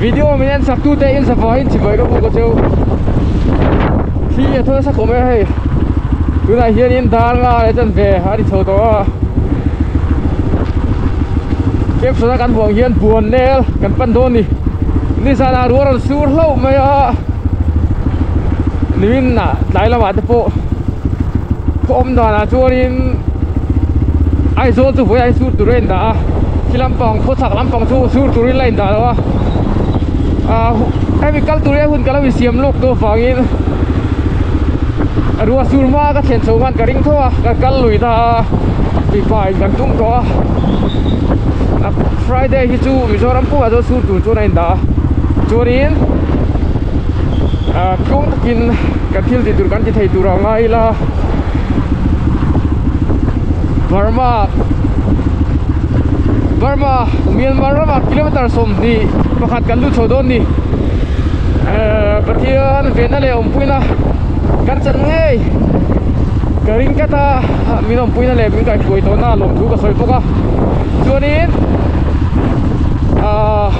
Video min en sak tute in safaiin chibai ka buk a cheu. Thli a thaw nasa khawm e hei. Tunah hianin dar nga leh chan ve a ni chho tawh a. Caption a kan hmuh ang hian buan nel kan pan dawn ni. Nizanah ruah rawn sur hlauh mai a. Nimin ah tlai lamah te pawh khaw awm danah chuanin Aizawl chu vawiah hian sur tur a indah a. Khi lampang khawchhak lampang chu sur turin la indah lo a. Ah hemi kal tur hian hun ka lo insiam lawk tawh avangin ruah sur hma ka thlen chho khan ka ring tho a ka kal lui ta a mipa in kan tum tawh a Friday hi chu Mizoram pumah chuan sur tur chuan a indah a chuanin ah tluang takin kan thil tih tur kan ti thei tur a ngai ila Burma Burma Myanmar ramah kilometer 20 pakhat kan lut chho dawn ni Pathian venna leh awmpuina kan chan ngei ka ring tlat a min awmpuina leh min kaihhruai tawhna lawmthu ka sawi bawk a chuanin ahh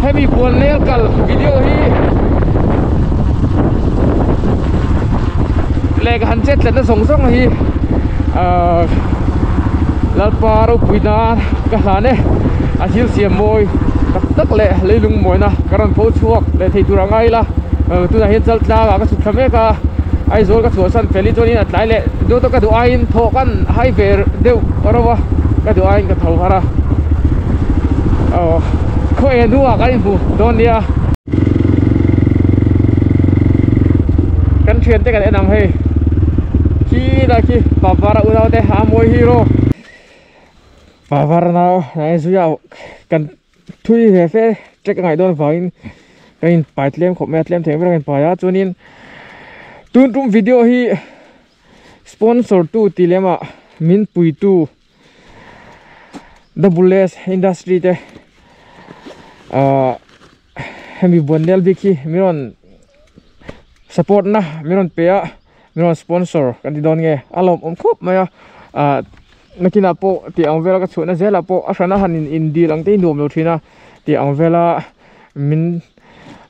hemi buannel kal video hi leh ka han chet tlatna zawng zawng hi ahh Lalpa ropui nan ka hlan e a thil siam mawi tak tak leh leilung mawina ka rawn pho chhuak leh thei tur a ngai ila tunah hian chal tlangah ka chhuk thla mek a Aizawl ka chhuahsan fel hi chuanin a tlai leh deuh tawh ka duh aiin thawh kan hai ve deuh ro a ka duh aiin ka tho har a aw khaw en hnuah kan inhmu dawn nia kan thiante kan en ang hei khi lai khi Pavara unaute a mawi hero Pavara nau hnai zuia kan thui ve fe trek a ngaih dawn avangin ka in pai tlem khawp mai a tlem thei ang ber ka in pai a chuanin tun tum video hi sponsor tu tih lem ah min pui tu double s industry te ahh hemi buannel bik hi min rawn support na min rawn pe a min rawn sponsor kan ti dawn nge a lawmawm khawp mai a ahh nakinah pawh tih ang vela ka chhuahna zelah pawh a hrana han in indil ang te hi nuam lo thin a tih ang vela min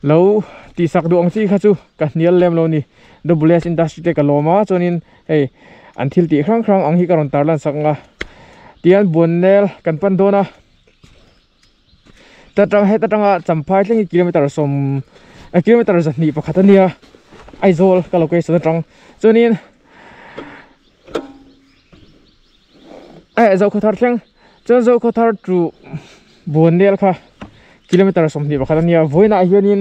lo tihsak duh ang chi kha chu ka hnial lem lo a ni double s industry te ka lawm a chuanin hei an thil tih hrang hrang ang hi ka rawn tarlan sak ang a tihian buannel kan pan dawn a. Ta tang heta tanga champhai thleng hi kilometer sawm a kilometer 21 a nia Aizawl ka location atang chuanin eh Zokhawthar thleng chuan Zokhawthar to Buannel kha kilometer 21 a nia vawiinah hianin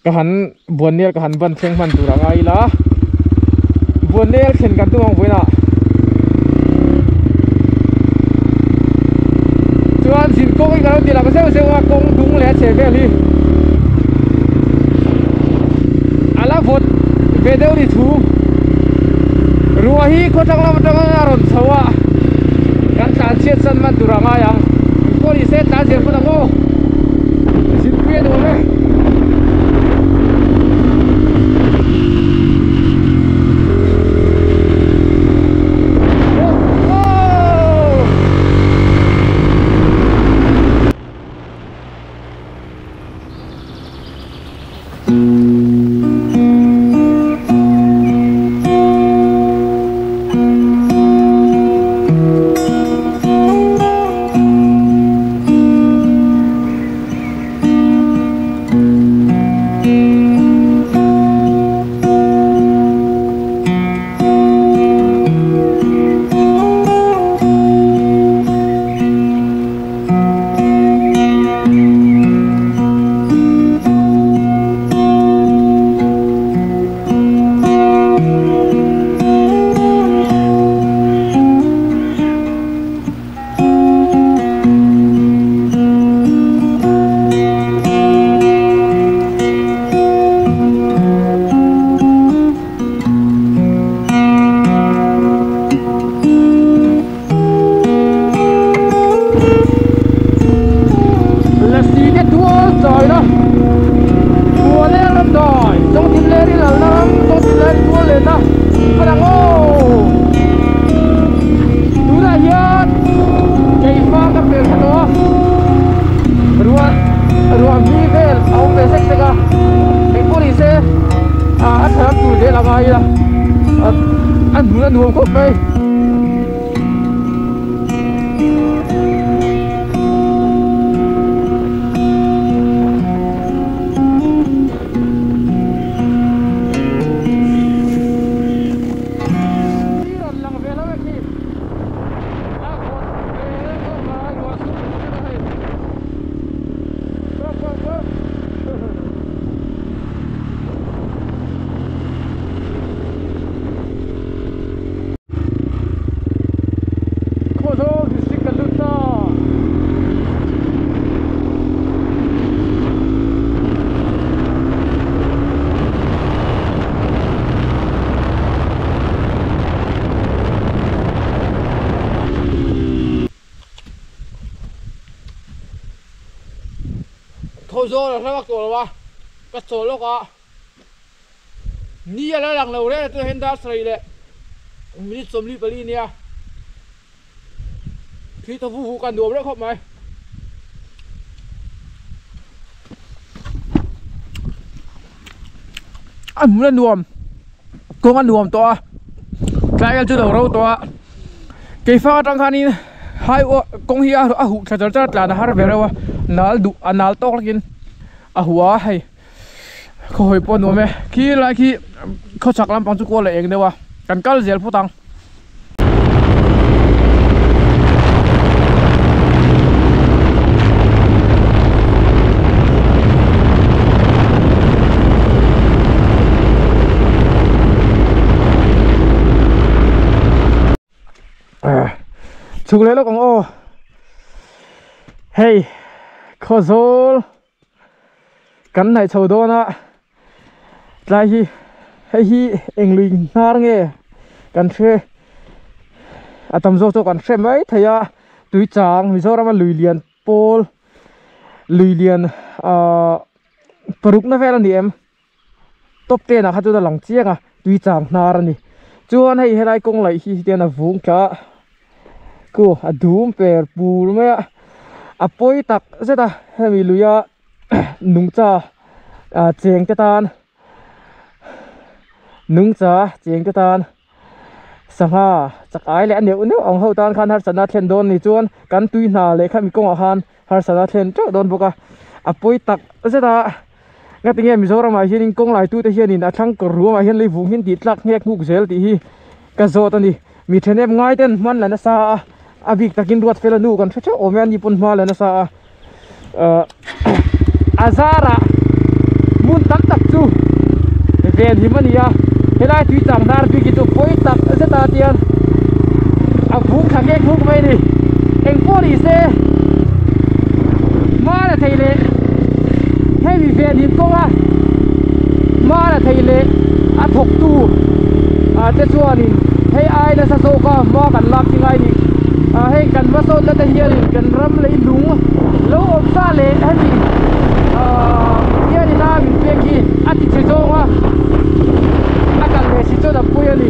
ka han Buannel ka han ban thleng hman tur a ngai ila Buannel thlen kan tum ang vawiinah chuan zin kawng hi ka lo ti lang zeuh zeuh a kawng dung leh a chhe vel hi a la vawt ve deuh ni thu ruah hi khawthlang lam atanga a rawn chho a kan tlan chhiat san hman tur a ngai ang engpawh ni se tlan zel phawt ang aw. Zirpui a nuam e. Lasi te tual chawi na Buale ram dai Chawngtinleri lalna ram Chawngtinleri tual lenna a lang aw Tunah hian keimah ka pel thla tawh a ruah ruah mi vel. ngai ila a hmun a nuam khawp mai. Khawzawl district kan lut ta. Khawzawl a hla vak tawh lo a, ka chawl lawk a. Ni a la lang lo reng a tunah hian dar sarih leh minute 44 nia thli thaw vu vu ka nuam reuh khawp mai. A hmun a nuam kawng a nuam tawh a tlai vel chu lo ro tawh a keifang atang khanin hai kawng hi a huh thla char char tlan a har ve reuh a nal duh a nal tawk takin a huh a hei. Khaw hawi pawh a nuam e khi lai khi khaw chhak lampang chu kawl a eng deuh a kan kal zel phawt ang. Chhuk leh lawk ang aw hei Khawzawl. Kan hnaih chho dawn a tlai hi hei hi eng lui hnar nge kan hre a tam zawk chu kan hre mai thei a tui chang Mizoram a lui lian pawl lui lian ahh paruk na vel a ni em. Top ten ah kha chuan a lang chiang a tui chang hnar a ni chuan hei helai kawng laih hi hetian a vung tla a khu a dum per pur mai a a pawi tak zet a hemi luia nungcha ah cheng te tan nungcha cheng te tan sangha chak ai leh a neuh neuh ang ho tan khan harsatna a thlen dawn a ni chuan kan tui hna leh khami kawngah khan harsatna a thlen teuh dawn bawk a a pawi tak zet a. Nga tinge Mizoram ah hianin kawng lai tute hianin a thlang kawr ruamah hian lei vung hin tih tlak nghek nghuk zel tih hi ka zawt a ni. Mi thenem ngai ten hman la nasa a, a bik takin ruat fel a nu kan hre theuh awm e a ni pawn hma la nasa a. Ahh a zarah hmun tam tak chu ven him a ni a, helai tui chang hnar bik hi chu pawi tak zet a tian a vung thla nghek nghuk mai a ni. Engpawh ni se hma la thei leh hemi venhim kawnga hma la thei leh a thawktu ah te chuanin hei ai nasa zawk a hma kan lak chi ngai ni ah heng kan hmasawnna te hianin kan ram leilung lo awm sa leh hemi ah hianin a min pek hi a ti chhe zawng a a kal leh si chuan a pawi a ni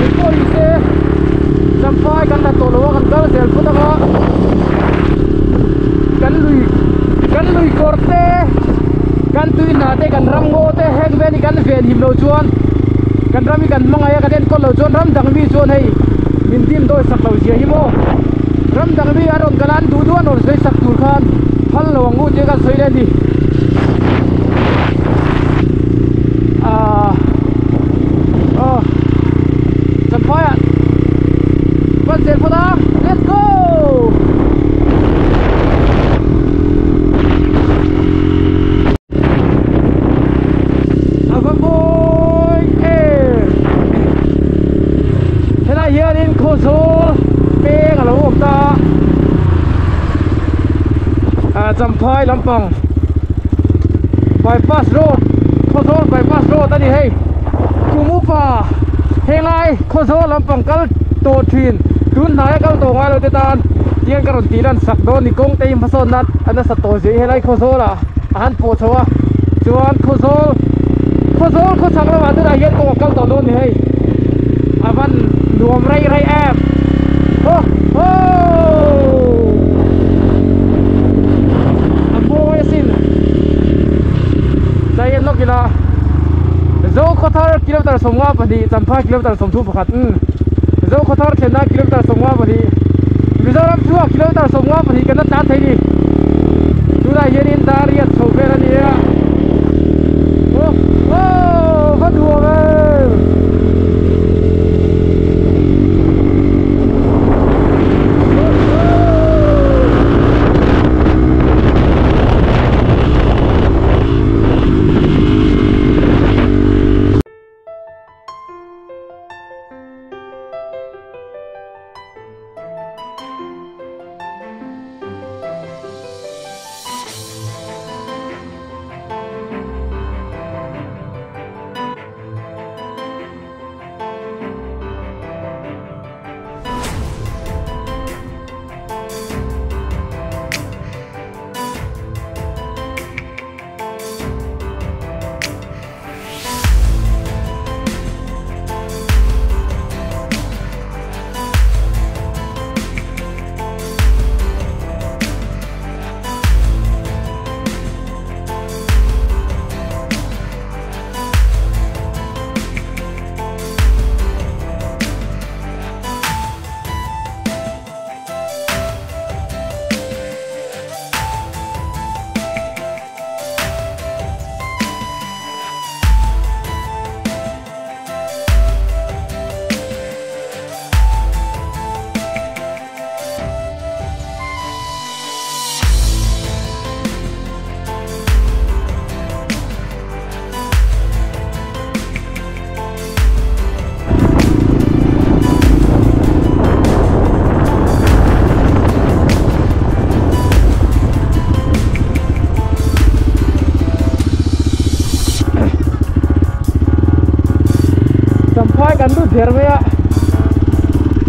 engpawh ni se Champhai kan la tawh lo a kan kal zel phawt ang a kan lui kan lui kawr te kan tui hna te kan ram ngaw te heng vel hi kan ven him lo chuan kan ram hi kan hmangaih a kan enkawl lo chuan ram dang mi chuan hei min dim dawi sak lo zia hi maw ram dang mi a rawn kal a an duh duh a an rawn sawi sak tur khan phal lo ang u tih kan sawi leh a ni ahh aw Champhai ah Pan zel phawt a let's go A va mawi em helai hianin Khawzawl peng a lo awm ta a Champhai lampang bypass road Khawzawl bypass road a ni hei kum upa helai Khawzawl lampang kal tawh thin tun hnaia kal tawh ngai lo te tan tiang ka rawn tih lan sak dawn ni kawng te hi hmasawn nan a nasa tawh zia hi helai Khawzawl ah a han pawh chho a chuan Khawzawl Khawzawl khawchhak lamah tunah hian kawng a kal tawh dawn ni hei a van nuam rei rei em ho ho a mawi asin chai en lawk ila. Zokhawthar kilometer 52 Champhai kilometer 31 Zokhawthar thlenna kilometer 52 Mizoram chhuak kilometer 52 kan la tlan thei ni tunah hianin dar riat chho vel a ni a oh oh va duam em Champhai kan lut der mai a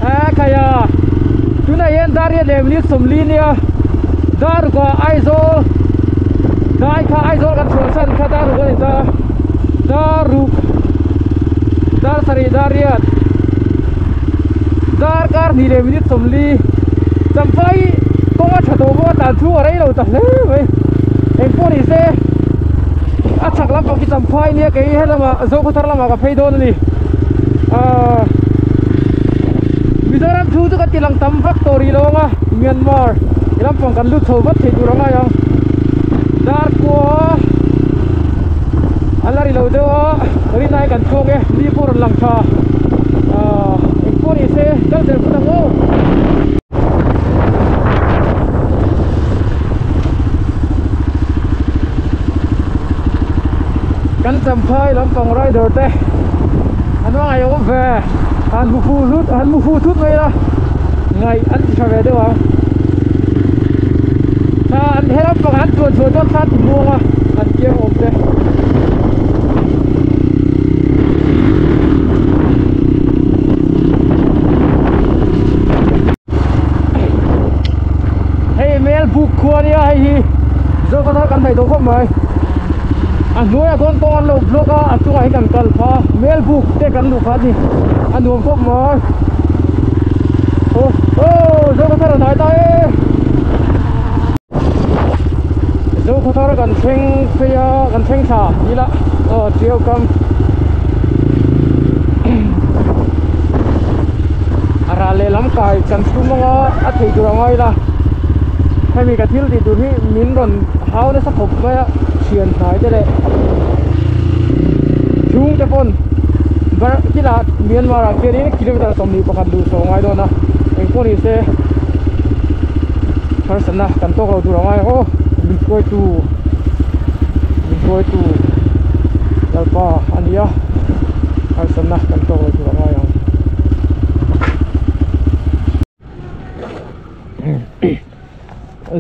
a khaia tunah hian dar hian leh minute 40 nia dar ruk ah Aizawl dai kha Aizawl kan chhuah san kha dar ruk a ni ta dar ruk dar sarih dar riat dar kar hnih leh minute 40 Champhai kawnga tha tawh bawk a tlan chhung a rei lo ta hle mai engpawh ni se a chhak lampang khi Champhai nia kei helamah Zokhawthar lamah ka phei dawn a ni ahh Mizoram thu chu kan ti lang tam vak tawh rih lo ang a Myanmar lampang kan lut chho vat thei tur a ngai ang dar kua a la ri lo deuh a rinai kan chhuak e ni pawh rawn lang tha ahh engpawh ni se kal zel phut ang aw. Kan Champhai lampang rider te an va ngaihawm ve han hmu fu hlut han hmu fu thut mai ila ngaih an ti tha ve deuh ang thla an he lampang an chuan chhuah chuan thla an ti muang a an kiang awm te. Hei Melbuk khua nia hei hi Zokhawthar kan hnaih tawh khawp mai a hnuaiah khawn kawng an lo block a a chungah hian kan kal phah a Melbuk te kan luh phah a ni a nuam khawp mai aw aw Zokhawthar a hnai ta e Zokhawthar kan thleng phei a kan thleng thla ila aw tiau kam a ral lehlam kai kan tum anga a thei tur a ngai ila hemi ka thil tih tur hi min rawn hau nasa khawp mai a thian hnai te leh chhungte pawn bar kila Myanmar ah khianin kilometer 21 luh chho a ngai dawn a engpawh ni se harsatna kan tawk lo tur a ngai aw min hruaitu min hruaitu lalpa a ni a harsatna kan tawk lo tur a ngai ang.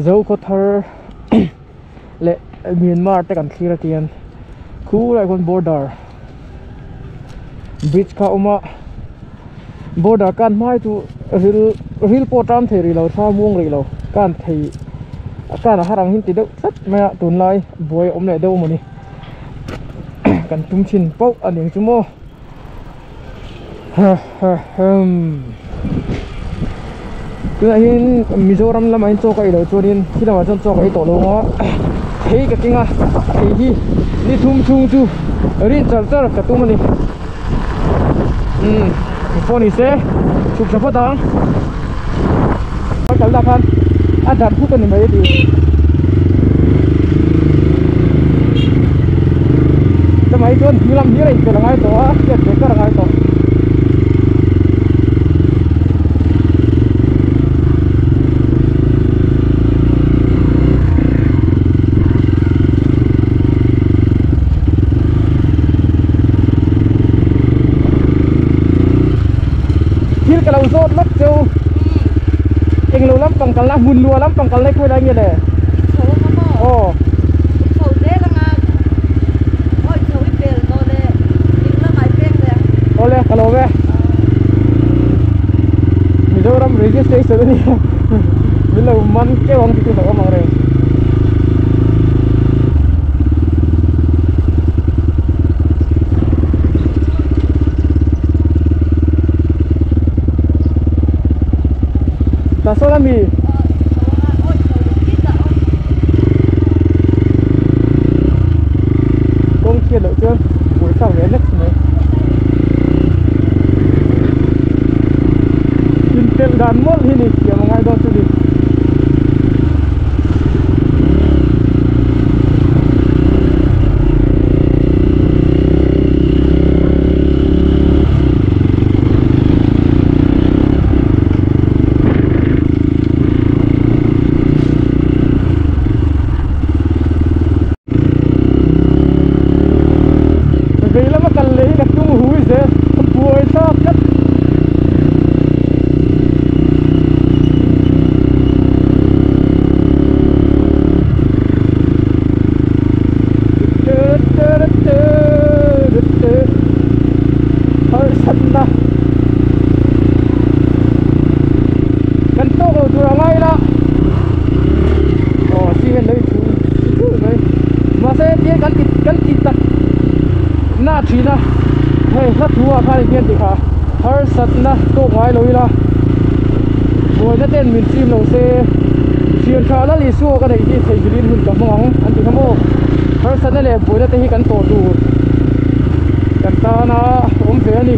Zokhawthar leh Myanmar te kan thlir atian khulaiah khuan border bridge kha a awm a border kan hmai chu ril ril pawh tan thei rih lo thla muang rih lo kan thei kan a har ang hi ti deuh tlat mai a tunlai buai a awm leh deuh mawni kan tum thin pauh a ning chu maw ha ha hem. Tunah hian Mizoram lamah hian chaw ka ei loh chuanin khi lamah chuan chaw ka ei tawh lo a, thei ka keng a, thei hi ni thum chhung chu rin char char ka tum a ni. Umm pawh ni se chhuk tha phawt ang. Ka kal dah khan a darh huk a ni mai a ti. Chumai chuan ding lam hlir a inpelh a ngai tawh a, hriat ve kar a ngai tawh. Thil ka lo zawt lawk cheu englo lampang kalna hmun lua lampang kalna i khawi lai nge le? Aw. Awle ka lo ve Mizoram registration a nia min lo man keuh ang tih chu hlauh awm ang reng. Tah sawn ami. Kawng chhiat loh chuan buaithlak ve hlek mai. Inpelh dan mawlh hi ni thiam a ngai dawn chu ni. Vei lama kal leh hi ka tum hui zel ka buai thlak tlat. Harsatna kan tawk lo tur a ngai la aw cement lo in chhung chhung mai mahse tiang kan ti kan ti tak na thin a hei hla thu ah khan hian ti kha harsatna tawk ngai lo ila buaina ten min chim lo se thian tha lal Isua ka neih hi theihnghilhin hun ka hmang ang an ti kha maw harsatna leh buaina te hi kan tawh tur kan tana awm ve a ni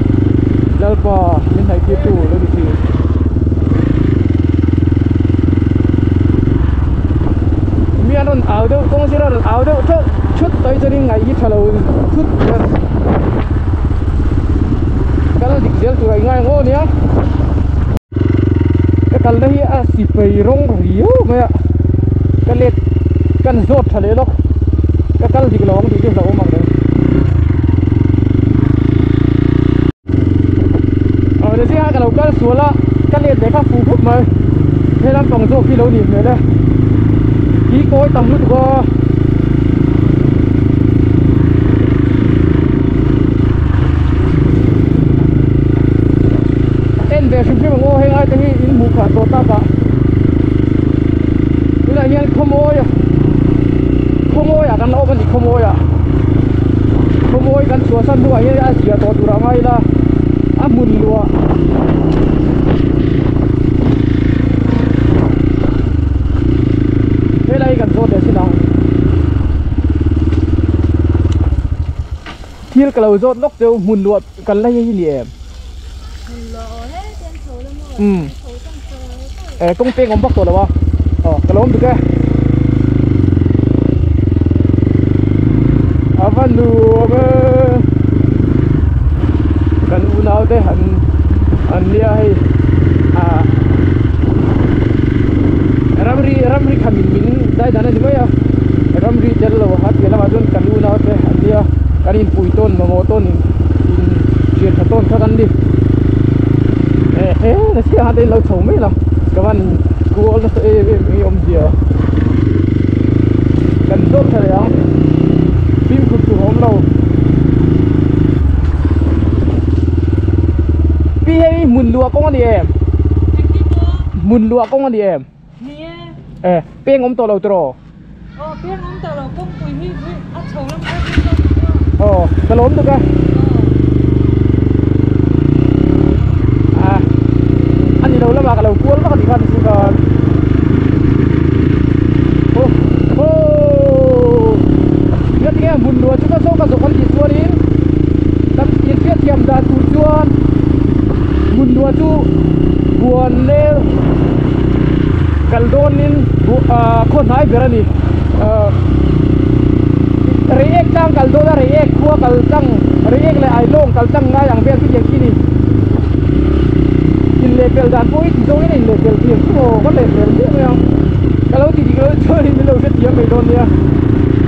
Lalpa min hnaih tir tu lo ni thin. Mi an rawn au deuh kawng zira rawn au deuh theuh thut tawih chuanin ngaih hi tha lo thut hian kal dik zel tur a ingai ang aw nia ka kalna hi a sipai rawng riau mai a ka let kan zawt tha leh lawk ka kal dik lo ang tih chu hlauhawm ang reng. Aw ni chiah a ka lo kal sual a ka let leh kha fu khawp mai he lampang zawk hi lo nih hmel e ki kawi tam lutuk a en ve hrim hrim ang aw heng ai te hi in hmuh phah tawh tak ah tunah hian khawmawi khawmawi ah kan la awm a ni khawmawi ah. Khawmawi kan chhuahsan hnuah hian a zia tawh tur a ngai ila a hmun luah helai kan zawt leh sin ang thil ka lo zawt lawk cheu hmun luah kan la hei hi ni em umm eh kawng peng awm vak tawh lo a aw ka lo awm dik e a va nuam e kan unau te an an nia hei ah ramri ramri kha min min dai dan a ni mai a ramri tel lo a piah lamah chuan kan unau te an nia kan inpui tawn mamawh tawn in in thian tha tawn kha kan ni eh he na chiah han te in lo chho mai la ka van kual nasa em em eng awmzia kan zawt tha leh ang fimkhur tur a awm lo pi hei hmun luah kawng a ni em hmun luah kawng a ni em eh peng awm tawh lo tiraw. Aw peng awm tawh lo kawngpui hi a chho lam kha hi zawk chu. Aw ka lawm tuk e. A ani lo lamah ka lo kual vak a tih khan. Buannel kal dawnin khaw hnai ber a ni. Reiek tlang kal dawn a, Reiek khua kal tlang, Reiek leh Ailawng kal tlang ngai ang vel khitiang khi ni. Inlehpel dan pawh hi ti zawngin a inlehpel thiam chu maw ka lehpel miah mai ang. Ka lo ti dik lo chuanin min lo hrethiam mai dawn nia.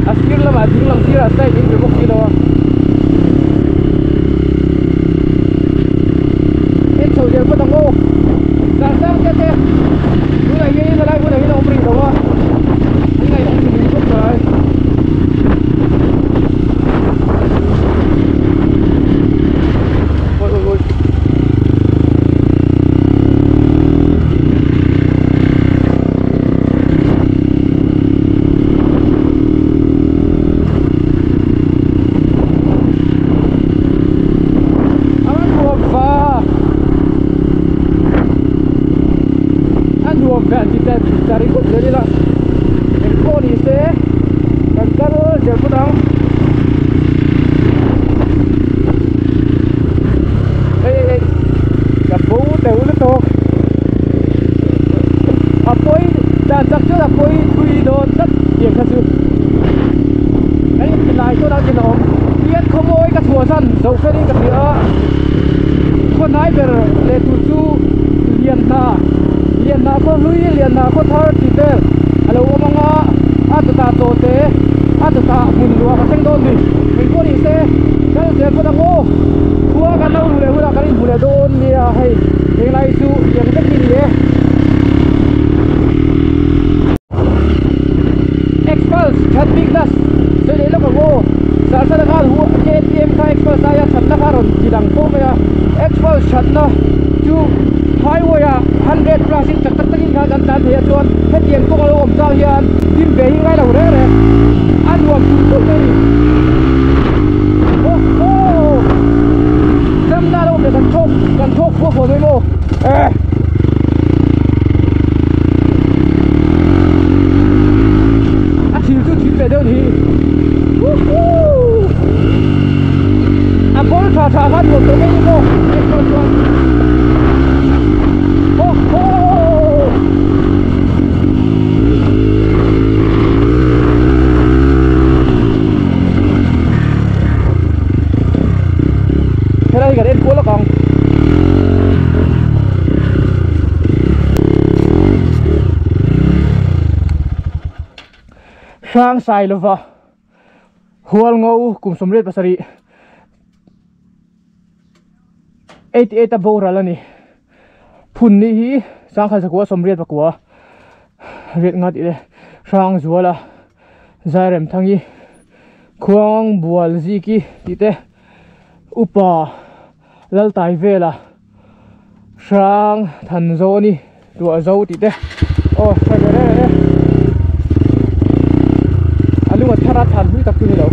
A sir lamah ding lam sirah side in pe bawk si lo a. En chho zel phawt ang aw. Sang sang te te tunah hian in helai hmunah hian a awm rih lo a. An ngaih awm lui bawk mai. Oi oi oi. A nuam va a nuam ve an ti ta ta ringawt zel ila engpawh ni se kan kal zel phawt ang hei hei hei ka bo deuh lutuk a pawi dan chak chuan a pawi thui dawn tlat tiang kha chu kan inti lai chuan a kin a awm tian khawmawi ka chhuahsan zo felin ka hria a khawnai ber leh tur chu Lianhna Lianhna khaw hlui Lianhna khaw thar tih vel a lo awm ang a a chutah chaw te a chutah hmun luah ka thleng dawn ni engpawh ni se kal zel phawt ang aw khua kan lo hmu leh hunah kan inhmu leh dawn nia hei henglai chu lian vek hi ni e. Xpulse that bik na sawi leh lawk ang aw Zarhsana khan hu KTM kha Xpulse aia thatna kha rawn ti lang fo mai a Xpulse thatna chu highway ah 100 plus in chak tak takin khan kan tlan thei a chuan hetiang kawng a lo awm chang hian dim ve hi ngai lo reng reng a nuam tulh tulh mai a ni aw aw zamna lo awm leh kan thawk kan thawk khuah khuah mai maw eh. A thil chu thil ve deuh ni Woohoo A ball tha tha khan nuam tawh mai ni maw chuan chuan Ho ho Helai hi kan en kual lawk ang. Hrang sai lova hual ngo kum 17 88 a boral a ni phun ni hi sangkhat zakua 89 riat nga tih le hrang zuala zairem thangi khuang bual ziki tih te upa Laltai vela hrang than zo ni tuah zo tih te aw hre ve reng reng e a lunga thar a than hlui tak chu ni lo.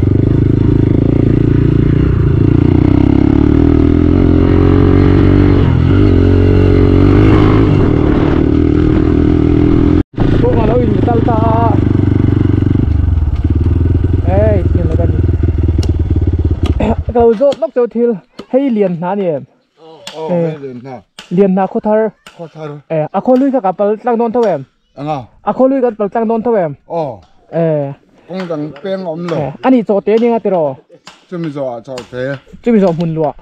Kawng a lo in tal ta a ei thil ka ni ka lo zawt lawk chauh thil. Hei lian hna ni em? Aw, hei lian hna. Lian hna khaw thar. Khaw thar. Eh, a khaw lui kha ka pal tlang dawn tho em? Anga. A khaw lui kan pal tlang dawn tho em? Aw. Eh. Kawng dang peng a awm lo. Eh, ani chaw te ni nga tiraw? Chumi zawh ah chaw te. Chumi zawh hmun luah.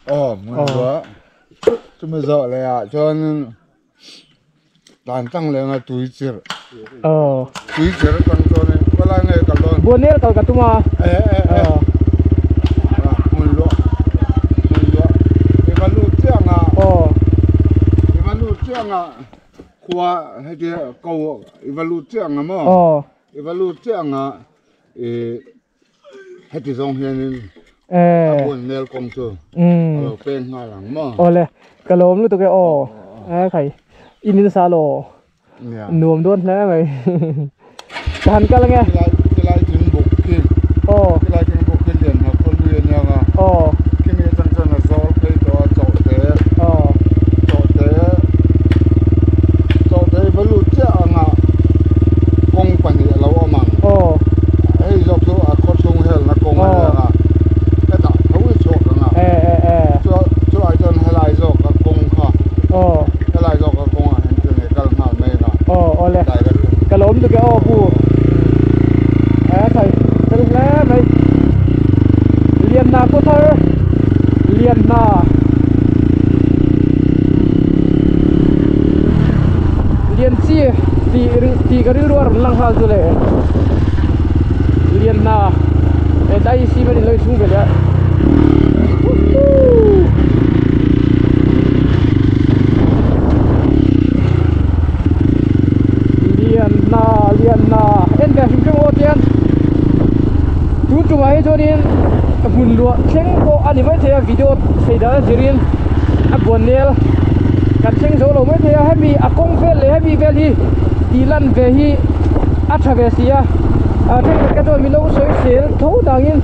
Aw, hmun luah. Chumi zawh leh ah chuan Dan tang leng a tui chirh. Aw. Tui chirh atang chuan in khawlai nge kal dawn? Buanel kal ka tum a. Eh eh eh. Aw. Hmun luah. Hmun luah. I va lut chiah ang a. Aw. I va lut chiah ang a. Khua heti ko i va lut chiah ang a maw? Aw. I va lut chiah ang a. I Heti zawng hianin a buan nel kawng chu a lo peng nghal ang maw? Awle, ka lawm lutuk e aw. A khai, i nil sa law. Nuam dawn hle mai. Ka han kal ange. Tilai thingbuk khi. Aw. Tilai thingbuk khi lian ha khaw lui ania nga. Aw. Khimi atang chuan a zawl phei tawh a chawhte. Aw. Chawhte. Chawhte i va lut chiah anga kawng pahnih a lo awm ang. Aw. Hei zawk chu a khaw chhung helna kawng a ni ang a, hetah tho i chhuak ang a. E e e. Chu chu ai chuan helai zawk a kawng kha. Aw. Helai zawk cái ô bu thầy cái lẽ mày liền na cô thơ liền na liền chi thì thì cái rượu lăng hal rồi lệ liền na đây xí bên lôi xuống về đấy. Liền na em về chúng tôi tiền chú chúng ấy cho nên buồn lúa chén có anh mới thấy video xảy ra riêng à buồn nè cả chén số lỗ mới thấy happy à công về lấy happy về đi đi lăn về hi à trả về xí à thế cái tôi mình lâu soi xéo thấu đàng in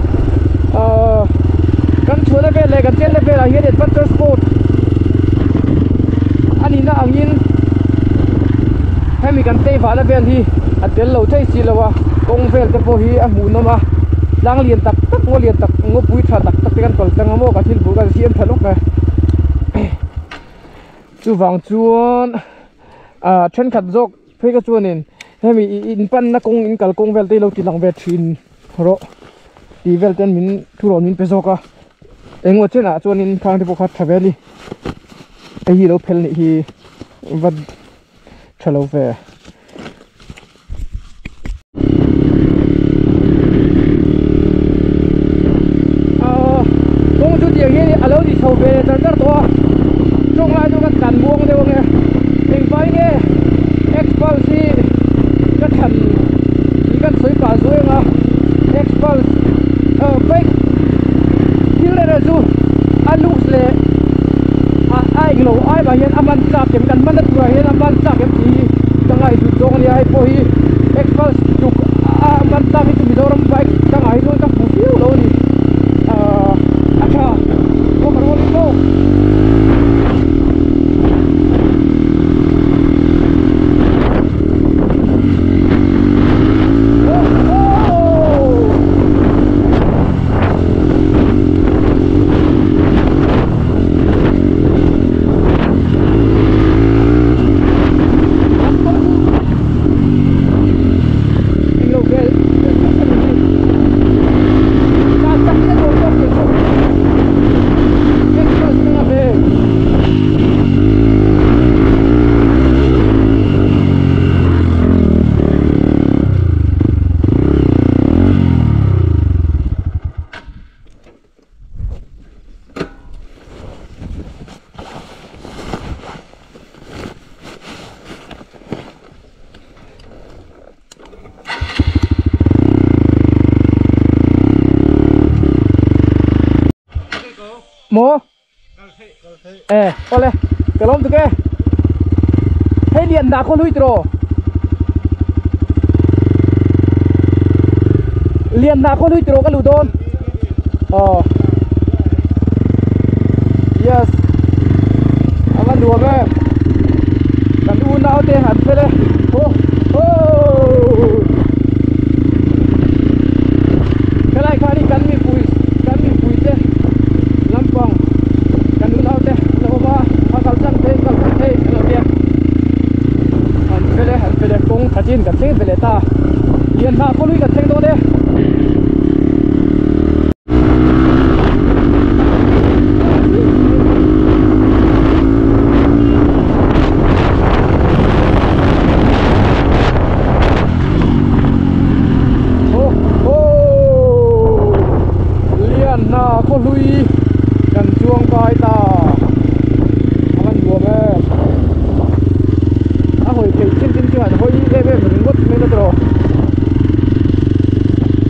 căn chuột về lấy căn chén về là hiện adventure sport anh ấy na anh in hemi kan tei vala vel hi a tel lo thei si lowa kawng vel te pawh hi a hmuh nawm a tlang lian tak tak ngaw lian tak ngaw pui tha tak tak te kan kal tang a maw ka thil bul kan siam tha lawk e chuwang chuan a thenkhat zawk phei ka chuanin hemi in pan na kawng in kal kawng vel te lo ti lang ve thin rawh ti vel ten min thu rawn min pe zawk a engemaw chenah chuanin khang te pawh kha tha vel hi hei hi lo phel nih hi va hello về công chú tiền here alo đi sầu về rất rất to trong lại tôi cần buông đều nghe mình phải nghe Xpulse cái thần chỉ cần suy cả rồi mà Xpulse bike kia là dù ăn lúc lệ ai ngồi ai mà hiện ăn chạp kiếm cần mất đất rồi hiện ăn chạp kiếm gì chẳng ai tụt trong này ai bôi Xpulse chụp ăn chạp thì tụi mình đâu bike chẳng ai luôn các phụ phiếu đâu đi à cha có mà nó đi đâu Mo eh ole kalom tu ke hei lian da ko lui tro lian da ko lui tro ka lu don oh yes avan duwa be kan u nau te han fele ho ho kalai khani kan mi pui te lampang kan u nau te lo ba kal chan te lo bia han fele kong thachin kan thleng vele ta lian na ko lui kan thleng do de lui cần chuông coi ta ăn đùa về à hồi thì trên trên chưa hồi về về mình ngốt mấy nó rồi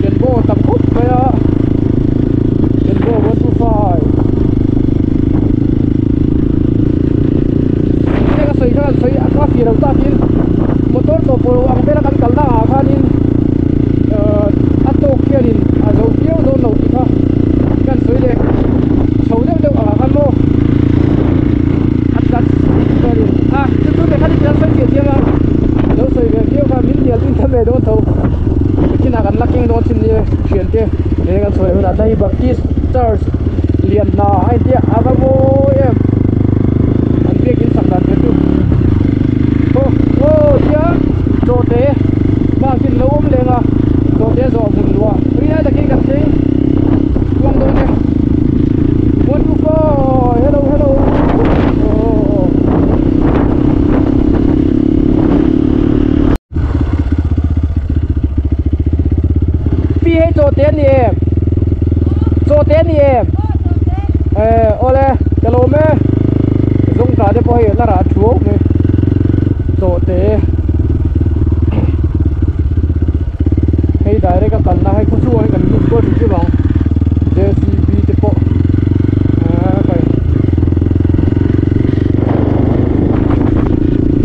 tiền vô tầm khúc vậy đó tiền vô 125 cái sợi cái sợi cái phía đầu ta tin motor to polo ang pera kan kalna a khanin ato khianin a zo piau don lo ti kha kan soi le chho deuh deuh anga khan mo at a chu chu te khan kan soi che chiang a lo soi ve viau kha min dial tin tham ve don tho kina kan laking don chin ni thian te le kan soi hun a dai Baptist Church lian na ai tia ava mo em an biakin sak dan te chu ô ô tia cho te em chaw te ani em awle ka lo awm e zawngtah te pawh hei a la rah thuau mai chaw te hei direct a kalna hei khaw chhungah hian kan lut kual hrim hrim ang J C B te pawh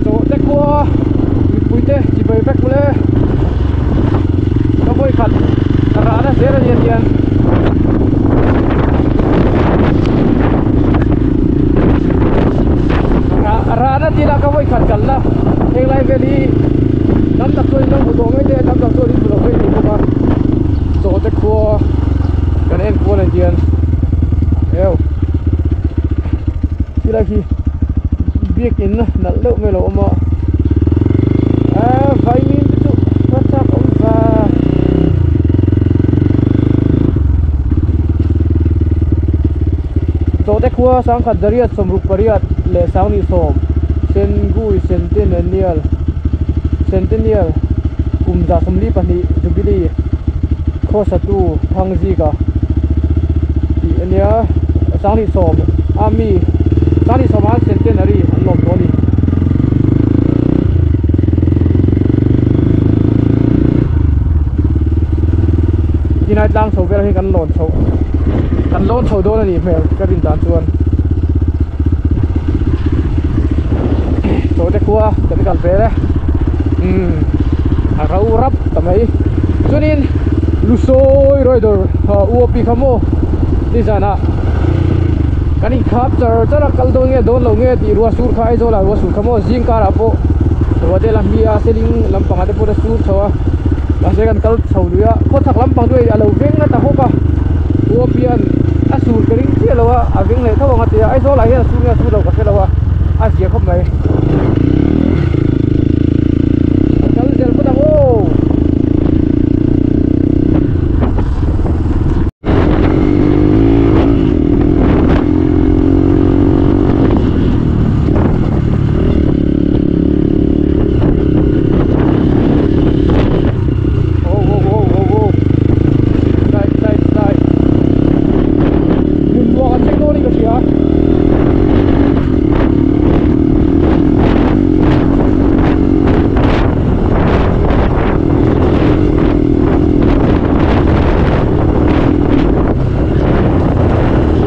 chaw te khua mipui te chibai vek mawle ka vawi khat rahna zel a nia tian rahna tila ka vawi khat kalna heng lai vel hi tam tak chuan in lo hmu tawh mai te tam tak chuan in hmu lo mai thei bawk a chaw te khua kan en kual ang hian eu khilai khi biakin nalh deuh mai a lo awm a vaimim te chu va chak awm va chawhte khua sangkhat zariat sawmruk pariat leh sangni sawm sengui centennial centennial kum za sawmli pahnih jubilee khawsatu thangzika tih a nia sangni sawm a mi sangni sawm ah centenary an lawm tawh a ni. Tinai tlang chho vel hi kan lawn chho kan lawn chho dawn a nih hmel ka rin dan chuan chawhte khua kan kal vel e umm a ro rap ta mai chuanin Lusawi rider U A P kha maw nizanah kan inkhap char char a kal dawn nge dawn lo nge tih ruah sur kha Aizawl ah ruah sur kha maw zing karah pawh ruah te la hmi a seling lampangah te pawh a sur chho a mahse kan kal chho lui a khawchhak lampang chu hei a lo veng nata hawk a U A P hian a sur ka ring chiah lo a a veng leh tho ang a ti a Aizawl ah hian a sur nge a sur lo ka hre lo a a zia khawp mai kal zel phawt ang aw.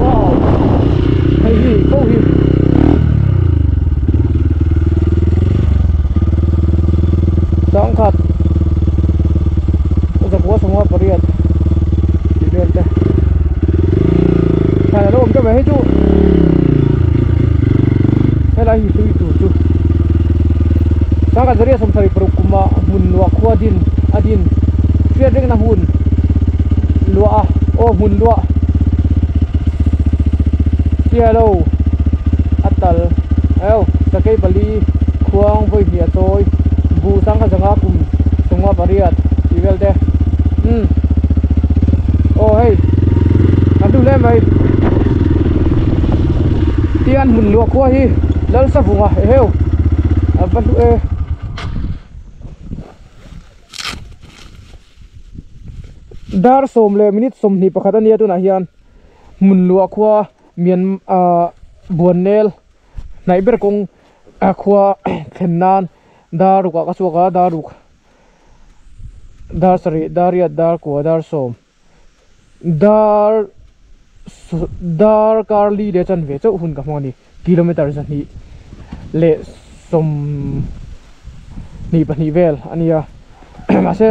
Wow hei hi ko hi sangkhat zakua sawmnga pariat tih vel te thlan alo awm teuh mai hei chu helai hi hlui tur chu sangkhat zaria sawmsarih paruk kumah hmun luah khua din a din hriat rengna hmun luah a aw hmun luah chialo a tal eu sakei pali khuang vawi hnih a chawi buh sangha zanga kum sawmnga pariat tih vel te umm aw hei an duh hle mai tian hmun luah khua hi Lalsavunga eheu a va hlu e. Dar sawm leh minute sawmhnih pakhat a nia tunah hian hmun luah khua mian ah buannel hnaih ber kawng khua thlen nan dar ruk ah ka chhuak a dar ruk dar sarih dar riat dar kua dar sawm dar dar kar li leh chanve chauh hun ka hmang a ni kilometer zahnih leh sawmhnih pahnih vel a nia mahse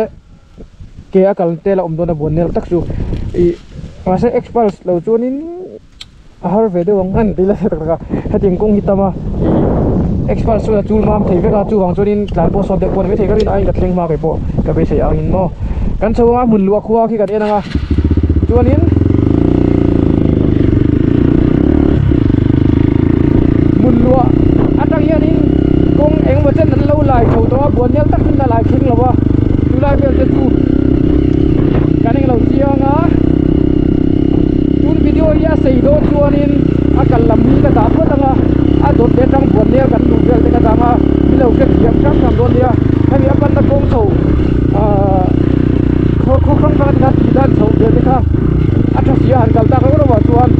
ke a kal te la awm dawn a buan nel tak chu ih mahse expulse lo chuanin a har ve deuh ang an ti la tak tak a hetiang kawng hi tam a ih expulse chuan a chul mam thei vek a chuvang chuanin tlan pawh sawt deuh pawh a ni maithei ka rin aiin ka thleng hma kei pawh ka beisei angin maw kan chho anga hmun luah khua khi kan en ang a chuanin hmun luah atang hianin kawng engemaw chen an lo lai chho tawh a buan nel tak in a lai thleng lo a chulai vel te chu kan englo chiang a tun video hi a sei dawn chuanin a kal lam hi ka dah phawt ang a a dawt leh atang buan nel kan luh vel te ka dang a mi lo hre thiam hrang hrang dawn nia hemi a panna kawng chho ahh khaw khaw hrang hrang a ti kha tih dan chho vel te kha. Tia han kal tak reuh reuh ah chuan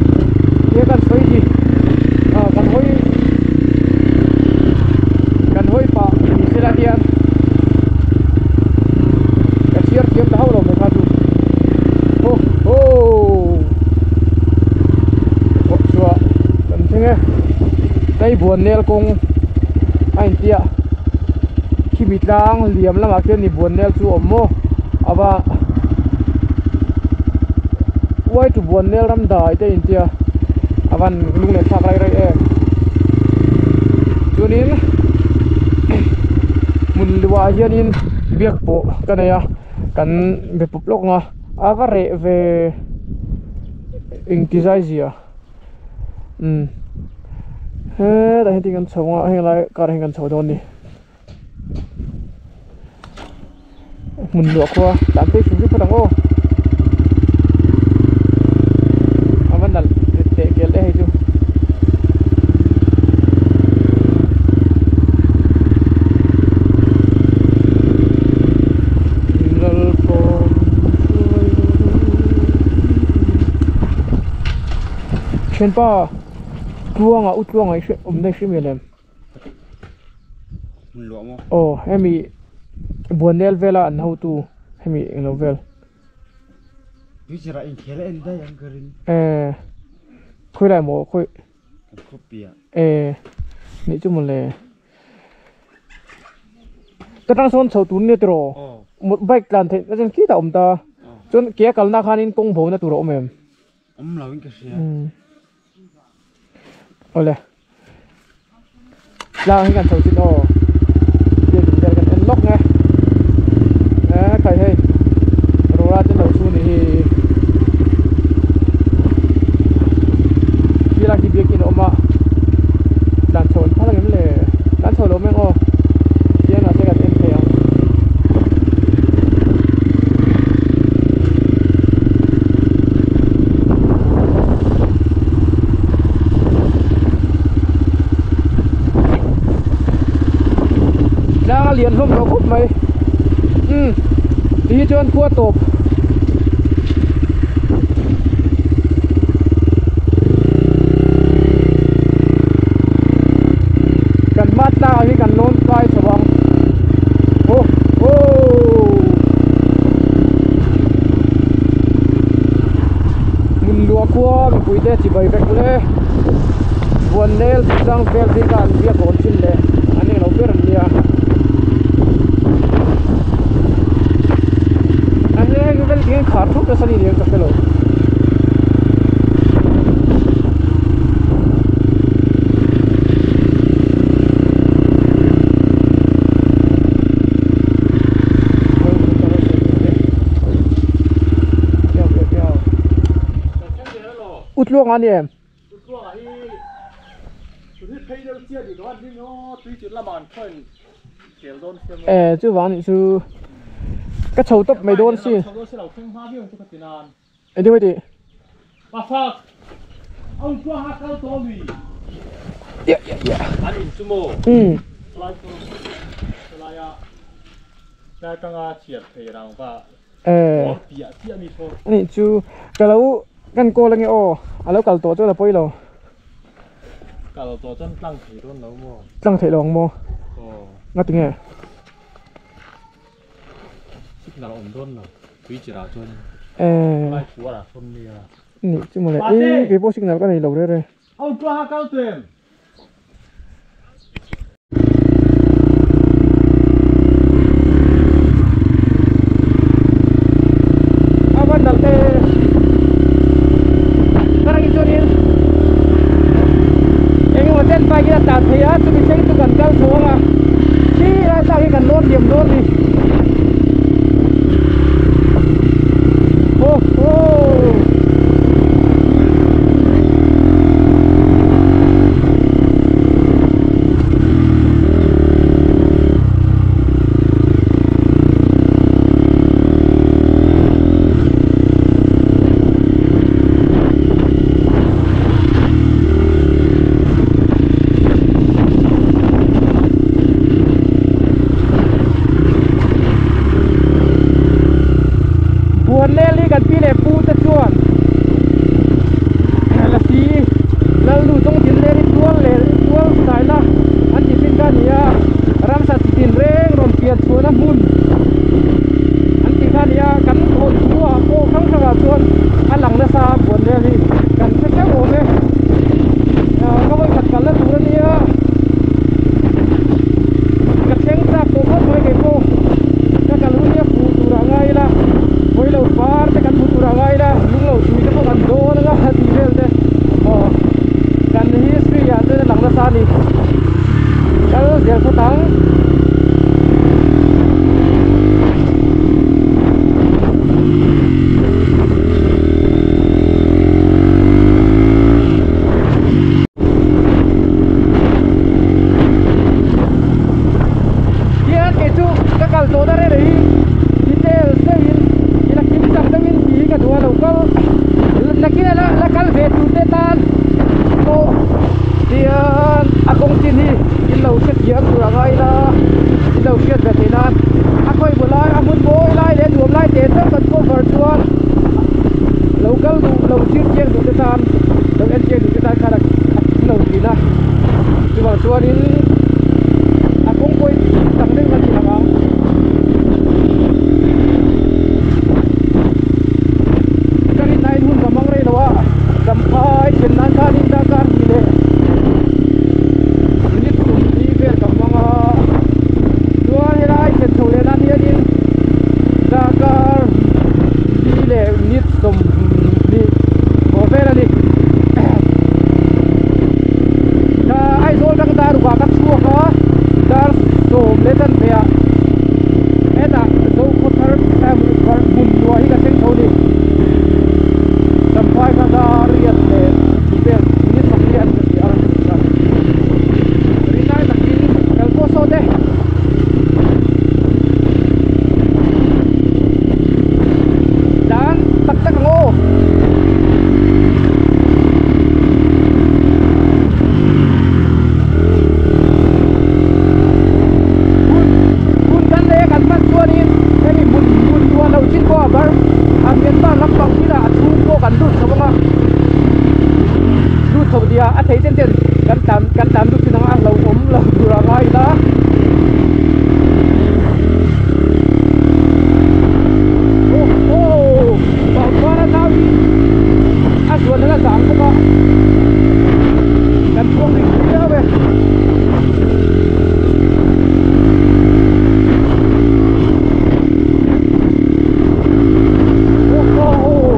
tia kan sawi ni ah kan hawi kan hawi pah ni sela hian ka chhiar thiam ta hauh lo mai kha chu ho ho kawt chhuah kan thleng e taibuan nel kawng a intia khimi tlang liam lamah khian ni buan nel chu a awm maw ava uai tu buan nel ram dai te intia a van lung leh thlak raih raih em chuanin hmun luah hianin biak pawh ka nei a kan be pawp lawk ang a a va reh ve engti zai zia umm hetah hian tin kan chho ang a heng lai kar ah hian kan chho dawn a ni. Hmun luah khua tlan phei hrim hrim phawt ang aw a va nalh teh kel e hei chu. Thianpa tluanga u tluanga i hre awm daih hrim em? Aw hemi buannel vela an hotu hemi englo vel eh khawilai maw khawi eh nih chu mawle ka tang sawn chho tur nia tiraw bike tlan theih na chuan khitah a awm ta chuan ke a kalna khanin kawng bo na tur a awm em. Awm lo in ka hria. Awle. Tlang hi kan chho chin aw. Building vel kan en lawk nge. Eh khai hei. Rora ten lo chu ni hi. Khi lai khi biakin a awm a. Tlan chho an phal ang em le. Tlan chho lo meng aw. Tiang ah te kan en thei ang. Tlang a lian hlawm tawh khawp mai umm ti hi chuan khua tawp kan hma tlang ah hi kan lawn kai chho ang aw aw hmun luah khua mipui te chibai vek le buan nel chang vel te kha an biak rawn thin leh an englo ber an nia a heng vel tinge khar thup nasa ni ang ka hrelo. Utluang a ni em? Eh chuvang nih chu ka chho tawp mai dawn si. Engtin mai tih? Yeah yeah yeah. Um. Eh. Ani chu ka lo kan call ange aw a lo kal tawh chuan a pawi lo. Kal tawh chuan tlang thei dawn lo maw? Tlang thei lo ang maw? Aw. Nga tinge? Signal a awm dawn lo tui chirah chuan Eh. Lai phuar ah sawn nia. Ni chu mawle e kei pawh signal ka nei lo reh reh. Au tluanga kal tuem. A van nalh te karang hi chuanin eng emaw chen bike in a tlan thei a chumi thleng chu kan kal chho ang a khi lai tlang hi kan lawn liam dawn a ni ho ho. la la kal ve tur te tan pawh tian a kawng chin hi in lo hrethiam tur a ngai ila in lo hriat ve theih nan a khawi maw lai a hmun mawi lai leh nuam lai te chauh kan cover chuan lo kal duh lo thlir chiang duh te tan lo en chiang duh te tan khan a lo thin a chuvang chuanin a kawng pawhin tam deuh kan ti lang ang. Ka rin aiin hun ka hmang rei lo a champhai thlen nan khanin darkar hnih leh minute sawmli vel ka hmang a chuan helai thlen chho leh nan hianin darkar li leh minute sawmhnih bawr vel a ni. Aizawl tang dar rukah ka chhuak a dar 10:15 ah hetah Zokhawthar hmun luah hi ka thleng tho a ni. Champhai kha dar riat leh vel minute 40 an ka ti a rawn ti a. Rinai takin kal pawh sawt e. Dan tak tak ang aw. Hun hun kan leh kan hman chuanin hemi hmun hmun duah lo chin pawh a bar a Myanmar lampang thila a chhung pawh kan lut chho ang a lut chho tia a thei ten ten kan tlan kan tlan lut thin ang a lo awm lo tur a ngai ila. Aw aw pangpar a nau hi a zuan nala zang bawk a kan chhuak rih viau e. Aw aw.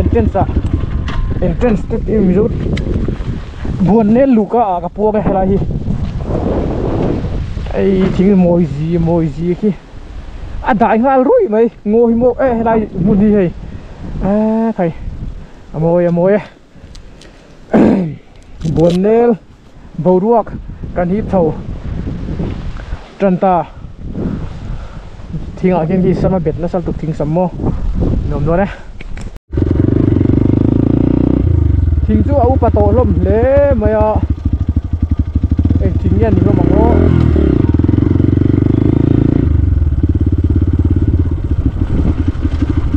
Entrance ah entrance te tih mizo Buannel luka ah ka puang e helai hi hei thing mawi zi mawi zi khi a dai nghal ruih mai ngaw hi maw e helai hmun hi hei eee khai a mawi a mawi e Buannel boruak kan hip chho tan ta thingah khian khi sam a bet nasa lutuk thing sam maw nuam dawn e. Thing chu a upa tawh hlawm hle mai a eng thing nge a ni hlawm ang aw.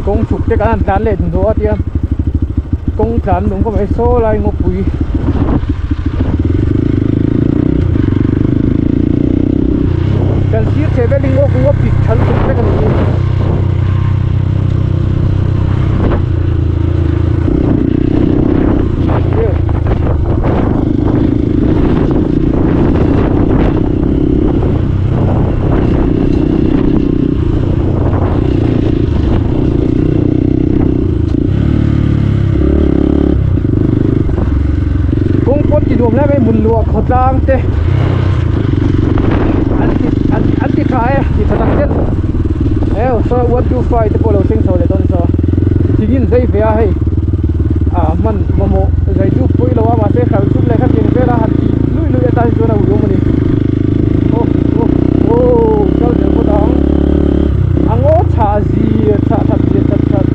Kawng chhuk te kan han tlan leh hnuhnawh a tia kawng tlan lung ka mai saw lai ngawpui. Kan sir chhe vel hi ngawk ngawp pik tha lutuk vek a ni hi. Kawng pawn ti nuam lai mai hmun luah khawtlang te an ti an an ti tha e ti tha tak zet heu saw 125 te pawh lo thleng chho leh dawn saw thingin zai ve a hei ah hman mamawh zai chu pawi lo a mahse hralh chum leh kha tiang vel a han tih luih luih atan chuan a ui awm a ni aw aw aw kal zel phawt ang a ngaw chhah zia chhah that zia that that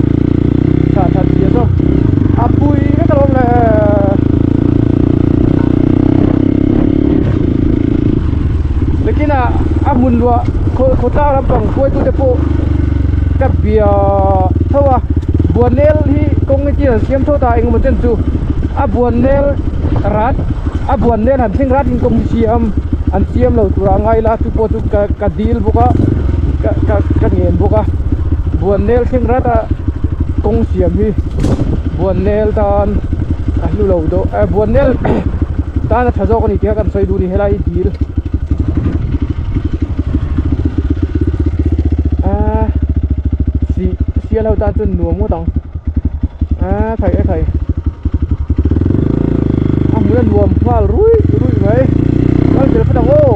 chhah that zia saw a pui vek alawm le. Lekin ah a hmun luah khawtlang lampang hruaitute pawh ka bia tho a Buannel hi kawng hi an siam tho ta engemaw chen chu a Buannel rat a Buannel han thleng rat in kawng hi siam an siam lo turah a ngai la chu pawh chu ka ka dil bawk a ka ka ka ngen bawk a Buannel thleng rat a kawng siam hi Buannel tan a hlu lo deuh Buannel tan a tha zawk a ni tih kha kan sawi duh a ni helai hi dil. A si sial ho tan chuan nuam ngawt ang a khai a khai a hmun a nuam nghal ruih ruih mai kal zel phawt ang aw.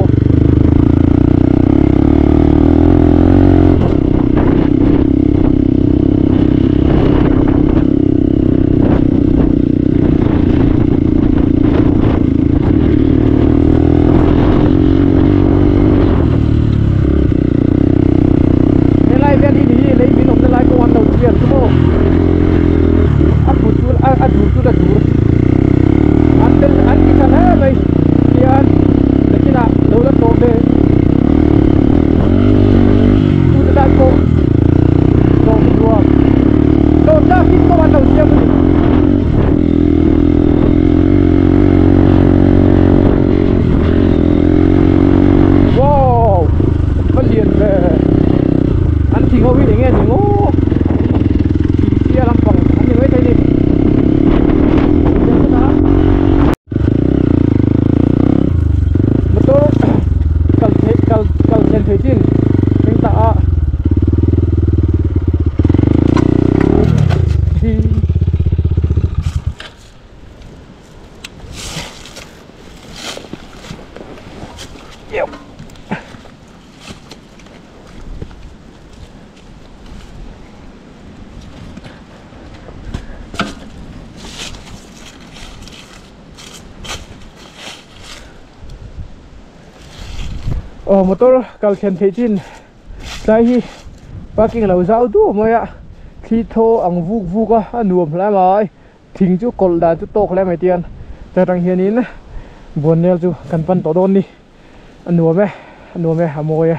Helai vel hi ni hi lei min awmna lai pawh an lo thiam chu maw a put chu a dur chu la dur an tel an ti tha hle mai tihian nakinah lo la tlawh ve tute tan pawh tlawh nuam tlawh tlak in pawh an lo siam a ni. Wow va lian ve an thing ho hi enge ni maw thing chhia lampang an ni maithei ni motor kal theih kal kal thlen thei chin thleng ta a. Aw motor kal thlen theih chin tlai hi parking lo zau duah mai a thli thaw ang vuk vuk a a nuam hle mai thing chu kawlh dan chu tawk hle mai tian chutah tang hianin Buannel chu kan pan tawh dawn ni a nuam e a nuam e a mawi e.